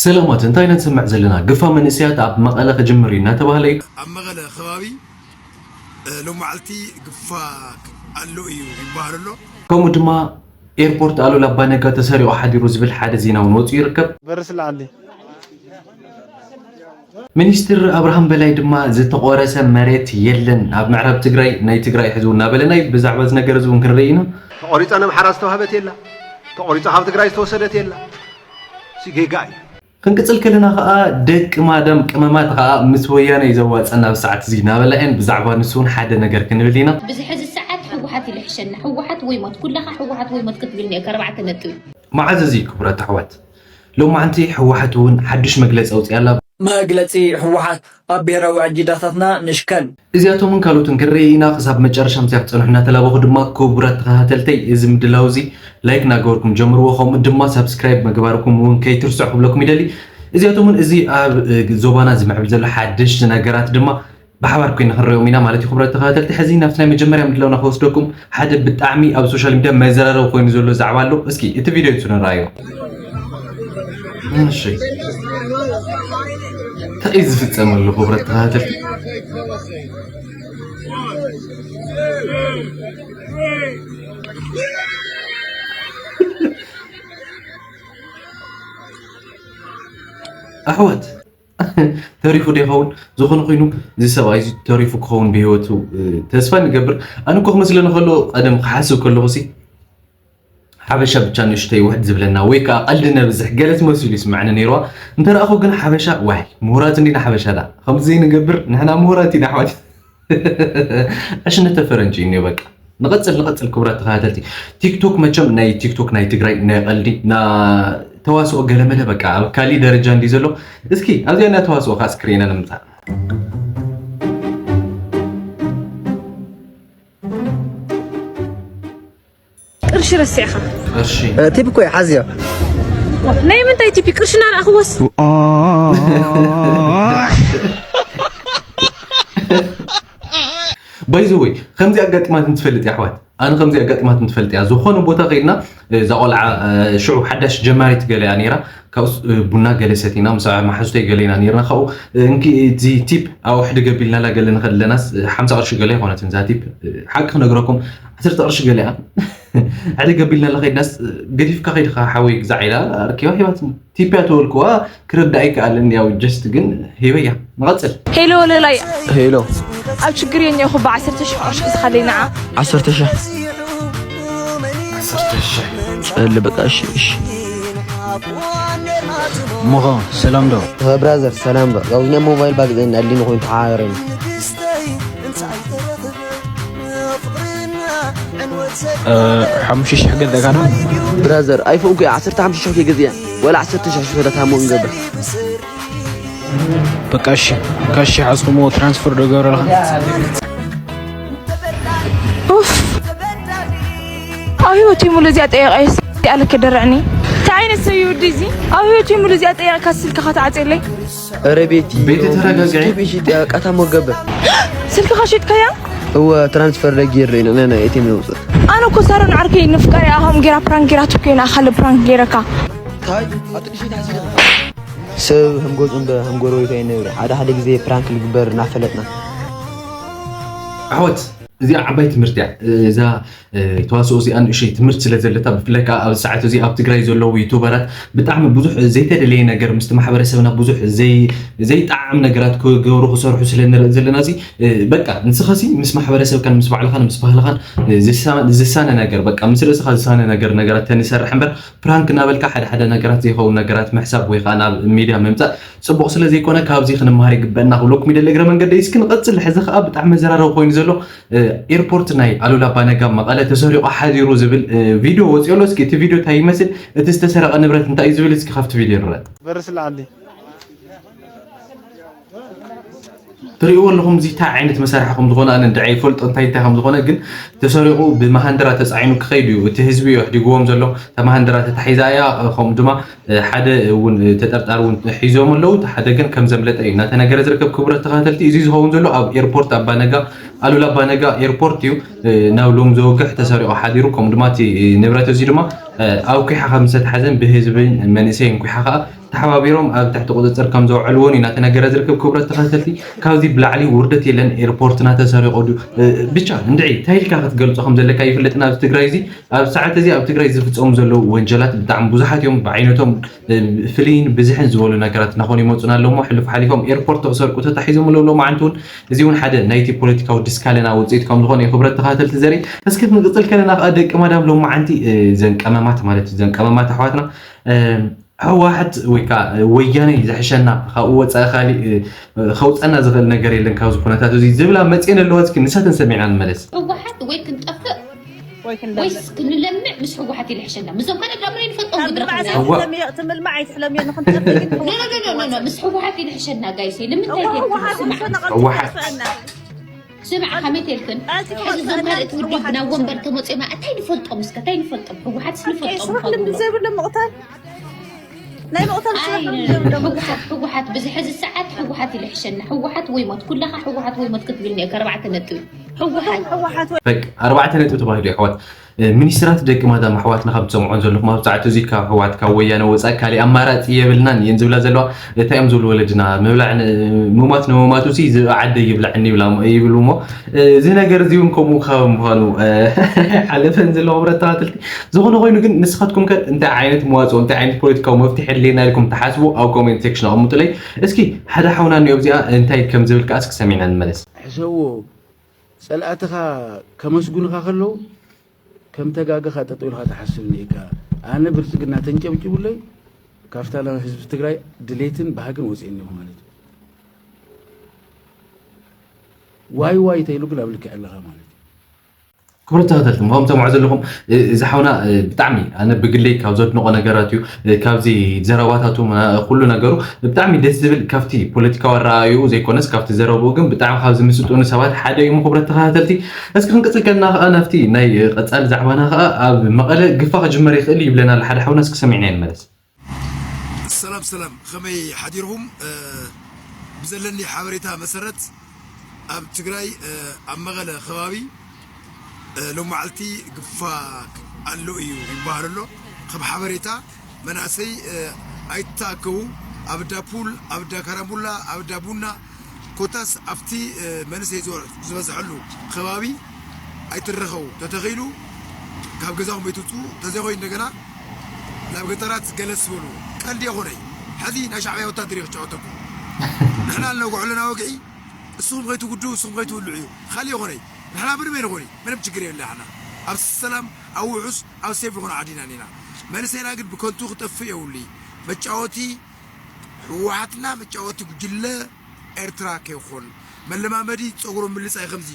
ሰላማት፣ እንታይ ኢና ንሰምዕ ዘለና? ግፋ መንእሰያት ኣብ መቐለ ክጅምር እዩ እናተባህለ እዩ። ኣብ መቐለ ከባቢ እ፣ ሎማዓልቲ ግፋ ኣሎ እዩ ይበሃል ኣሎ። ከምኡ ድማ ኤርፖርት ኣሉላ ኣባነጋ ተሰሪቑ ሓዲሩ ዝብል ሓደ ዜና እውን ወፂኡ ይርከብ። በርስ ለዓሊ። ሚኒስትር ኣብርሃም በላይ ድማ ዝተቖረሰ መሬት የለን ኣብ ምዕራብ ትግራይ፣ ናይ ትግራይ ሕዝቡ እናበለና እዩ። ብዛዕባ እዚ ነገር እዚ እውን ክንርኢ ኢና። ተቖሪፃ ነምሓራ ዝተዋህበት የላ፣ ተቖሪፃ ካብ ትግራይ ዝተወሰደት የላ። ሲጌጋ እዩ። ክንቅፅል ከለና ከዓ ደቂ ማዳም ቅመማት ከዓ ምስ ወያነ እዩ ዘዋፀና ኣብ ሰዓት እዚ እናበላ እየን። ብዛዕባ ንሱ እውን ሓደ ነገር ክንብል ኢና። ብዚ ሕዚ ሰዓት ህወሓት ይልሕሸና፣ ህወሓት ወይ ሞት፣ ኩላኻ ህወሓት ወይ ሞት ክትብል እኒኦካ ኣርባዕተ ነጥቢ። መዓዝ እዚ ክቡራት ኣሕዋት? ሎማዓንቲ ህወሓት እውን ሓዱሽ መግለፂ ኣውፂኣላ። መግለፂ ህወሓት ኣብ ብሄራዊ ኣጀንዳታትና ንሽከን። እዚኣቶምን ካልኦትን ክንርኢ ኢና። ክሳብ መጨረሻ ምስያ ክትፀንሑ እናተላበኹ ድማ ክቡራት ተኸታተልተይ እዚ ምድላው እዚ ላይክ እናገበርኩም ጀምርዎ። ከምኡ ድማ ሳብስክራይብ ምግባርኩም እውን ከይትርስዑ ክብለኩም ይደሊ። እዚኣቶምን እዚ ኣብ እ, ዞባና ዝምዕብል ዘሎ ሓደሽቲ ነገራት ድማ ብሓባር ኮይና ክንሪኦም ኢና ማለት እዩ። ክቡራት ተኸታተልቲ ሕዚ ናብቲ ናይ መጀመርያ ምድላውና ክወስደኩም ሓደ ብጣዕሚ ኣብ ሶሻል ሚድያ መዘራረቢ ኮይኑ ዘሎ ዛዕባ ኣሎ። እስኪ እቲ ቪድዮ ንሱ ንረኣዮ። እሺ እንታይ እዩ ዝፍጸም ኣሎ ክቡራት ተኸታተልቲ? ኣሕዋት ተሪፉ ዶ ይኸውን? ዝኾነ ኮይኑ እዚ ሰብኣይ እዚ ተሪፉ ክኸውን ብህይወቱ ተስፋ ንገብር። ኣነ እኮ ክመስለኒ ከሎ ቀደም ክሓስብ ከለኹ ሲ ሓበሻ ብቻ ንእሽተይ ውሕድ ዝብለና ወይ ከዓ ቀልዲ ነብዝሕ ገለ ትመስሉ ይስምዐኒ ነይርዋ። እንተረኣኹ ግን ሓበሻ ዋይ ምሁራት እንዲና ሓበሻ ዳ ከምዚ ዘይንገብር ንሕና ምሁራት ኢና ኣሕዋት። ዕሽነት ተፈረንጂ እዩ በቃ። ንቐፅል ንቐፅል ክቡራት ተኸታተልቲ ቲክቶክ መቸም ናይ ቲክቶክ ናይ ትግራይ ናይ ቀልዲ ና ተዋስኦ ገለመለ በቃ ኣብ ካሊእ ደረጃ እንዲ ዘሎ። እስኪ ኣብዚኣ ናይ ተዋስኦ ከዓ እስክሪና ንምፃእ። ቅርሺ ረሲዕኻ። ቅርሺ ቲፕ እኮ እዩ ሓዝዮ። ናይ ምንታይ ቲፕ ቅርሽና ረኣኽዎስ። ባይዘወይ ከምዚ ኣጋጢማትን ትፈልጥ እያ ኣሕዋት። ኣነ ከምዚ ኣጋጢማትን ትፈልጥ እያ። ዝኾነ ቦታ ከይድና እዛ ቆልዓ ሽዑ ሓዳሽ ጀማሪት ገለ እያ ነይራ። ካብኡስ ቡና ገለ ሰቲና ምስ መሓዙተይ ገለ ኢና ነይርና። ካብኡ እንኪ እዚ ቲፕ ኣብ ሕዲ ገቢልናላ ገለ ንኸለናስ ሓምሳ ቅርሺ ገለ ኣይኮነትን እዛ ቲፕ። ሓቂ ክነግረኩም ዓሰርተ ቅርሺ ገለ እያ። ሕዲ ገቢልናላ ከይድናስ ገዲፍካ ከይድኻ ሓወይ ግዛዕ ኢላ ኣርኪባ ሂባትኒ። ቲፕ እያ ተበልክዋ ክርዳእ ኣይከኣልን ያው ጀስት ግን ሂበያ። ንቐፅል። ሄሎ ወለላይ። ሄሎ ኣብ ችግር እየ እኒኦኹ ብዓሰርተ ሽሕ ቅርሺ ሒዝኻለይ ንዓ። ዓሰርተ ሽሕ ጸሊ በቃ እሺ እሺ ሞኾ ሰላም ዶ? ብራዘር ሰላም ዶ? ያው እኛ ሞባይል ባግዘኝ አሊን ሆይ ተሓረኝ። ሓሙሽተ ሽሕ ገዛእካ ዶ? ብራዘር ኣይፎን እኮ እያ ዓሰርተ ሓሙሽተ ሽሕ ከይገዝእያ ወላ ዓሰርተ ሽሕ ሽፈታ ታሞ እንገብር። በቃ እሺ ካሽ ሓዝኩሞ ትራንስፈር ዶ ገብረልካ? ኡፍ ኣብ ህይወተይ ሙሉ እዚኣ ጠየቐ ኣለ ክደርዕኒ እንታይ ዓይነት ሰብ ይወዲ እዚ ኣብ ህይወተይ ሙሉ እዚኣ ጠየቕካ ስልክኻ ተዓፅየለይ። ኧረ ቤቲ ቤቲ ተረጋግዒ። ዩቱብ ይሽጥ ያቃታ ሞገበ ስልክኻ ሸጥካያ? እወ ትራንስፈር ለጊር ናይ ናይ ኤቲኤም ነውፅእ። ኣነ እኮ ሳሮን ዓርከይ ንፍቃሪ ኣሃም ጌራ ፕራንክ ጌራ ትኮይና ኣኻለ ፕራንክ ጌረካ። ሰብ ከም ገፁ እምበር ከም ጎረቤቱ ኣይነብር። ሓደ ሓደ ግዜ ፕራንክ ልግበር እናፈለጥና። ኣሕዋት እዚኣ ዓባይ ትምህርቲ እያ። እዛ ተዋስኦ እዚኣ ንእሽተይ ትምህርቲ ስለ ዘለታ ብፍላይ ከዓ ኣብ ሰዓት እዚ ኣብ ትግራይ ዘለዉ ዩቱበራት ብጣዕሚ ብዙሕ ዘይተደለየ ነገር ምስቲ ማሕበረሰብና ብዙሕ ዘይጠዓም ነገራት ክገብሩ ክሰርሑ ስለ ንርኢ ዘለና እዚ በቃ ንስኻሲ ምስ ማሕበረሰብካን ምስ ባዕልኻን ምስ ባህልኻን ዝሳነ ነገር በቃ ምስ ርእስኻ ዝሳነ ነገር ነገራት ተንሰርሕ እምበር ፕራንክ እናበልካ ሓደ ሓደ ነገራት ዘይኸውን ነገራት ምሕሳብ ወይ ከዓ ናብ ሚድያ ምምፃእ ፅቡቕ ስለ ዘይኮነ ካብዚ ክንመሃር ይግበአና ክብለኩም ይደሊ እግረ መንገደይ እስኪ ንቐፅል ሕዚ ከዓ ብጣዕሚ መዘራረቢ ኮይኑ ዘሎ ኤርፖርት ናይ ኣሉላ ኣባነጋ መቐለ ተሰሪቑ ሓዲሩ ዝብል ቪድዮ ወፂኡ ኣሎ እስኪ እቲ ቪድዮ እንታይ ይመስል እቲ ዝተሰረቐ ንብረት እንታይ እዩ ዝብል እስኪ ካብቲ ቪድዮ ንረእ በርስ ለዓሊ ትሪእዎ ኣለኹም እዚ እንታይ ዓይነት መሳርሒ ከም ዝኾነ ኣነ እንድዒ ይፈልጦ እንታይ እንታይ ከም ዝኾነ ግን ተሰሪቑ ብመሃንድራ ተፃዒኑ ክኸይድ እዩ እቲ ህዝቢ እዩ ኣሕዲግዎም ዘሎ እታ መሃንድራ ተታሒዛ እያ ከምኡ ድማ ሓደ እውን ተጠርጣሪ እውን ሒዞም ኣለዉ እቲ ሓደ ግን ከም ዘምለጠ እዩ እናተነገረ ዝርከብ ክቡራት ተኸታተልቲ እዚ ዝኸውን ዘሎ ኣብ ኤርፖርት ኣባነጋ ኣሉላ ኣባነጋ ኤርፖርት እዩ ናብ ሎም ዘወግሕ ተሰሪቑ ሓዲሩ ከምኡ ድማ እቲ ንብረት እዚ ድማ ኣብ ኲሓ ከም ዝተታሕዘን ብህዝብን መንእሰይን ኲሓ ከዓ ተሓባቢሮም ኣብ ትሕቲ ቁፅፅር ከም ዘውዕልዎን እዩ እናተነገረ ዝርከብ። ክቡራት ተኸታተልቲ፣ ካብዚ ብላዕሊ ውርደት የለን። ኤርፖርትና ተሰሪቆ ድዩ? ብቻ እንድዒ እንታይ ኢልካ ክትገልፆ ከም ዘለካ ይፍለጥና። ኣብዚ ትግራይ እዚ ኣብ ሰዓት እዚ ኣብ ትግራይ ዝፍፀሙ ዘለዉ ወንጀላት ብጣዕሚ ብዙሓት እዮም። ብዓይነቶም ፍልይን ብዝሕን ዝበሉ ነገራት እናኾኑ ይመፁና ኣለዉ እሞ ሕሉፍ ሓሊፎም ኤርፖርት ክሰርቁ ተታሒዞም ኣለዉ። ሎማዓንቲ እውን እዚ እውን ሓደ ናይቲ ፖለቲካዊ ድስካለና ውፅኢት ከም ዝኾነ እዩ ክብረት ተኸታተልቲ ዘርኢ። እስኪ ክንቅፅል ከለና ከዓ ደቂ ማዳም ሎማዓንቲ ዘን ቀመማት ማለት እዩ፣ ዘን ቀመማት ኣሕዋትና ህወሓት ወይ ከዓ ወያነ ዝሕሸና ካብኡ ወፃኢ ካሊእ ከውፀና ዝኽእል ነገር የለን ካብዚ ኩነታት እዚ ዝብላ መፅየን ኣለዋ። እስኪ ንሳተን ሰሚዕና ንመለስ። ህወሓት ወይ ክንጠፍእ ወይ ክንደምር ወይስ ክንለምዕ ምስ ህወሓት ይልሕሸና። ምስዞም ካልእ ዳሞ ይንፈልጦም ካብ ምልማዕ መድረኽና ዘይ ትለምዮ- ትምልማዕ ኣይትሕለምዮ ንክንጠፍእ ግን No, no, no, no, no, no. ምስ ህወሓት ይልሕሸና ጋይሰይ ንምንታይ እዋ ጌርኩም ህወሓት ስማዕ ንሰነቐል ህወሓት። ትጠፍአና ስማዕ ከመይ ተልክን ኣቲ ሕዚ እዞም ወፅኣና ካልእ ትውድብ ህወሓት ናብ ወንበር ንሰነቐል ተመፅኦማ እንታይ ንፈልጦም እስከ እንታይ ንፈልጦም ህወሓት ኣይ ንፈልጦም ስራሕ ልምዲ ዘይብሎም ምቕታል ናይ ምቕታል ስራሕ ኣይ ልምዲ ዘይብሎም ህወሓት ህወሓት ብዚ ሕዚ ሰዓት ህወሓት ይልሕሸና ህወሓት ወይ ሞት ኩላኻ ህወሓት ወይ ሞት ክትብል ኒኦ ከርባዕተ ነጥቢ ህወሓት ህወሓት ወይ በቃ ኣርባዕተ ነጥቢ ተባሂሉ እዩ ኣሕዋት። ሚኒስትራት ደቂ ማዳም ኣሕዋትና ካብ ትሰምዖን ዘለኹም ኣብ ሰዓት እዚ ካብ ኣሕዋት ካብ ወያነ ወፃኢ ካሊእ ኣማራፂ የብልናን እየን ዝብላ ዘለዋ። እንታይ እዮም ዝብሉ ወለድና ምብላዕ ን- ምማት ንምማቱ ሲ ዝብኢ ዓደ ይብላዕኒ ይብላ- ይብሉ እሞ እዚ ነገር እዚ እውን ከምኡ ካብ ምዃኑ ሓለፈን ዘለዋ ክብረት ተኸታተልቲ ዝኾነ ኮይኑ ግን ንስኻትኩም ከ እንታይ ዓይነት መዋፅኦ እንታይ ዓይነት ፖለቲካዊ መፍትሒ ኣድልየና ኢልኩም ትሓስቡ ኣብ ኮሜንት ሴክሽን ኣቐምጡለይ። እስኪ ሓደ ሓውና እኒኦ እዚኣ እንታይ ከም ዝብል ከኣ እስኪ ሰሚዕና ንመለስ። ሕሰብዎ። ጸላእትኻ ከመስጉንኻ ከለዉ ከም ተጋግኻ ጠጠው ኢልካ ትሓስብ እኒኢካ። ኣነ ብልጽግና ተንጨብጭቡለይ ካብታ ናይ ህዝቢ ትግራይ ድሌትን ባህግን ወፅየ እኒኹ ማለት እዩ። ዋይ ዋይ ተይሉ ግን ኣብ ልክዕ ኣለኻ ማለት እዩ። ክብረት ተኸተልቲ ምኸም ሰምዖ ዘለኹም እዚ ሓውና ብጣዕሚ ኣነ ብግለይ ካብ ዘድንቆ ነገራት እዩ። ካብዚ ዘረባታቱ ኩሉ ነገሩ ብጣዕሚ ደስ ዝብል ካብቲ ፖለቲካዊ ኣረኣእይኡ ዘይኮነስ ካብቲ ዘረብኡ ግን ብጣዕሚ ካብ ዝምስጡኒ ሰባት ሓደ እዩ። ክብረት ተኸታተልቲ እስኪ ክንቅፅል ከለና ከዓ ናብቲ ናይ ቀፃሊ ዛዕባና ከዓ ኣብ መቐለ ግፋ ክጅመር ይኽእል ይብለና ኣሎ ሓደ ሓውና እስኪ ሰሚዕና ይንመለስ። ሰላም ሰላም ከመይ ሓዲርኩም? ብዘለኒ ሓበሬታ መሰረት ኣብ ትግራይ ኣብ መቐለ ከባቢ ሎማዓልቲ ግፋ ኣሎ እዩ ይበሃል ኣሎ። ከም ሓበሬታ መናእሰይ ኣይተኣከቡ ኣብ ዳፑል ኣብ ዳካራምቡላ ኣብ ዳቡና ኮታስ ኣብቲ መንእሰይ ዝበዝሐሉ ከባቢ ኣይትረኸቡ ተተኺሉ ካብ ገዛኹም ኣይትውፅኡ ተዘይኮይኑ እንደገና ናብ ገጠራት ገለስ ዝበሉ ቀልዲ የኾነይ። ሕዚ ናይ ሻዕብያ ወታደር እየ ክጫወተኩም። ንሕና ልነውግዖ ኣለና ወግዒ፣ እስኹም ከይትጉድኡ እስኹም ከይትውልዑ እዩ። ካሊእ የኾነይ ንሕና ምንም ኣይንኾኒ፣ ምንም ችግር የብልና። ሕና ኣብ ሰላም ኣብ ውሑስ ኣብ ሴፍ ዝኾነ ዓዲና እኒና። መንእሰይና ግን ብከንቱ ክጠፍእ የብሉ። መጫወቲ ህወሓትና መጫወቲ ጉጅለ ኤርትራ ከይኾን መለማመዲ ፀጉሮም ምልፃይ ከምዚ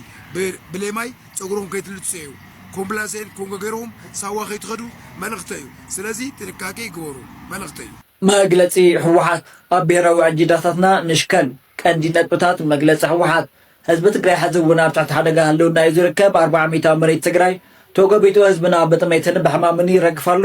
ብሌማይ ፀጉሮም ከይትልፅዮ እዩ። ኮምብላሴን ኮንጎ ገይሮም ሳዋ ከይትኸዱ መልእኽተ እዩ። ስለዚ ጥንቃቄ ይግበሩ መልእኽተ እዩ። መግለጺ ህወሓት ኣብ ብሄራዊ ኣጀንዳታትና ንሽከን ቀንዲ ነጥብታት መግለጺ ህወሓት ህዝቢ ትግራይ ሕዚ እውን ኣብ ትሕቲ ሓደጋ ህልውና እዩ ዝርከብ። ኣርባዓ ሚእታዊ መሬት ትግራይ ተጎቢጡ ህዝብና ብጥሜትን ብሕማምን ይረግፍ ኣሎ።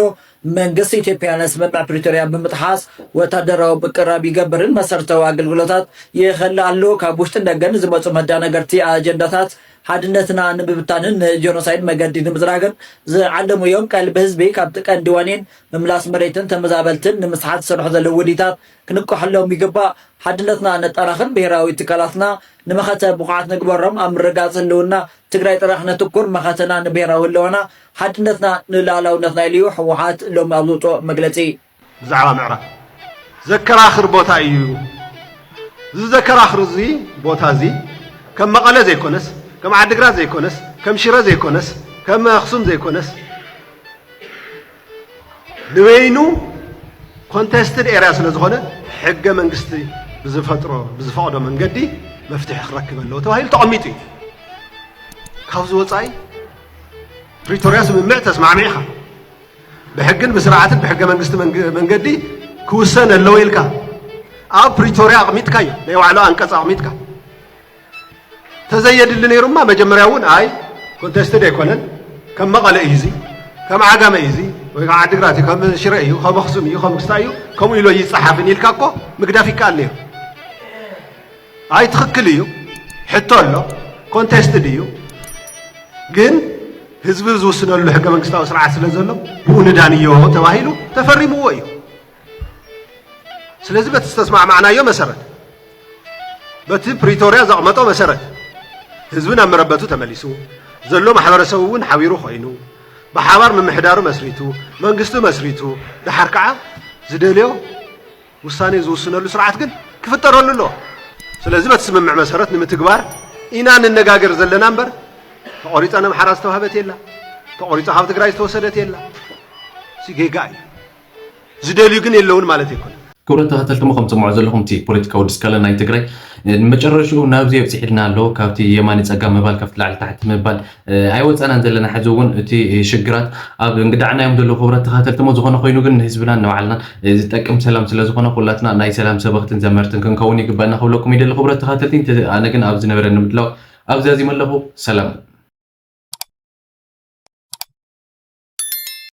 መንግስቲ ኢትዮጵያ ንስምምዕ ፕሪቶርያ ብምጥሓስ ወታደራዊ ምቅራብ ይገብርን መሰረታዊ ኣገልግሎታት ይኸልእ ኣሎ። ካብ ውሽጥን ደገን ዝመፁ መዳነገርቲ ኣጀንዳታት ሓድነትና ንምብታንን ንጀኖሳይድ መገዲ ንምፅራግን ዝዓለሙ እዮም። ቀልቢ ህዝቢ ካብቲ ቀንዲ ዋኒን ምምላስ መሬትን ተመዛበልትን ንምስሓት ዝሰርሑ ዘለዉ ውዲታት ክንቀሐሎም ይግባእ። ሓድነትና ነጠናኽር፣ ብሄራዊ ትካላትና ንመኸተ ብቑዓት ንግበሮም፣ ኣብ ምርግጋፅ ህልውና ትግራይ ጥራሕ ነትኩር፣ መኸተና ንብሄራዊ ህልውና ሓድነትና ንሉኣላውነትና ኢሉ እዩ ህወሓት ሎሚ ኣብ ዘውፅኦ መግለፂ። ብዛዕባ ምዕራብ ዘከራኽር ቦታ እዩ። እዚ ዘከራኽር እዚ ቦታ እዚ ከም መቐለ ዘይኮነስ ከም ዓድግራት ዘይኮነስ ከም ሽረ ዘይኮነስ ከም ኣኽሱም ዘይኮነስ ንበይኑ contested area ስለ ዝኾነ ሕገ መንግስቲ ብዝፈጥሮ ብዝፈቕዶ መንገዲ መፍትሒ ክረክብ ኣለዎ ተባሂሉ ተቐሚጡ እዩ። ካብዚ ወፃኢ ፕሪቶርያ ስምምዕ ተስማዕሚዕኻ ብሕግን ብስርዓትን ብሕገ መንግስቲ መንገዲ ክውሰን ኣለዎ ኢልካ ኣብ ፕሪቶርያ ኣቕሚጥካዮ ናይ ዋዕሎ ኣንቀፅ ኣቕሚጥካ ተዘየድሊ ነይሩማ መጀመርያ እውን ኣይ contested ኣይኮነን ከም መቐለ እዩ እዚ ከም ዓጋመ እዩ እዚ ወይ ከዓ ዓድግራት እዩ ከም ሽረ እዩ ከም ኣኽሱም እዩ ከም ክስታይ እዩ ከምኡ ኢሎ ይፀሓፍን ኢልካ እኮ ምግዳፍ ይከኣል ነይሩ። ኣይ ትኽክል እዩ ሕቶ ኣሎ contested እዩ ግን ህዝቢ ዝውስነሉ ሕገ መንግስታዊ ስርዓት ስለ ዘሎ ብኡ ንዳንዮ ተባሂሉ ተፈሪምዎ እዩ። ስለዚ በቲ ዝተስማዕማዕናዮ መሰረት፣ በቲ ፕሪቶርያ ዘቕመጦ መሰረት ህዝቢ ናብ መረበቱ ተመሊሱ ዘሎ ማሕበረሰብ እውን ሓቢሩ ኮይኑ ብሓባር ምምሕዳሩ መስሪቱ መንግስቱ መስሪቱ ድሓር ከዓ ዝደልዮ ውሳኔ ዝውስነሉ ስርዓት ግን ክፍጠረሉ ኣሎ። ስለዚ በቲ ስምምዕ መሰረት ንምትግባር ኢና ንነጋገር ዘለና እምበር ተቆሪፃ ነምሓራ ዝተዋህበት የላ፣ ተቆሪፃ ካብ ትግራይ ዝተወሰደት የላ። እዚ ጌጋ እዩ። ዝደልዩ ግን የለውን ማለት ኣይኮነን። ክቡራት ተኸታተልቲ፣ ከም ትሰምዑ ዘለኹም እቲ ፖለቲካዊ ድስካለ ናይ ትግራይ ንመጨረሽኡ ናብዚ ኣብፂሕልና ኣሎ። ካብቲ የማኒ ፀጋም ምባል፣ ካብቲ ላዕሊ ታሕቲ ምባል ኣይወፃናን ዘለና። ሕዚ እውን እቲ ሽግራት ኣብ እንግዳዕና እዮም ዘለዉ። ክቡራት ተኸታተልቲ፣ እሞ ዝኾነ ኮይኑ ግን ንህዝብናን ንባዕልናን ዝጠቅም ሰላም ስለ ዝኾነ ኩላትና ናይ ሰላም ሰበኽትን ዘመርትን ክንከውን ይግባና ክብለኩም ይደሊ። ክቡራት ተኸታተልቲ፣ ኣነ ግን ኣብ ዝነበረኒ ምድላው ኣብዚ ኣዚመ ኣለኹ። ሰላም።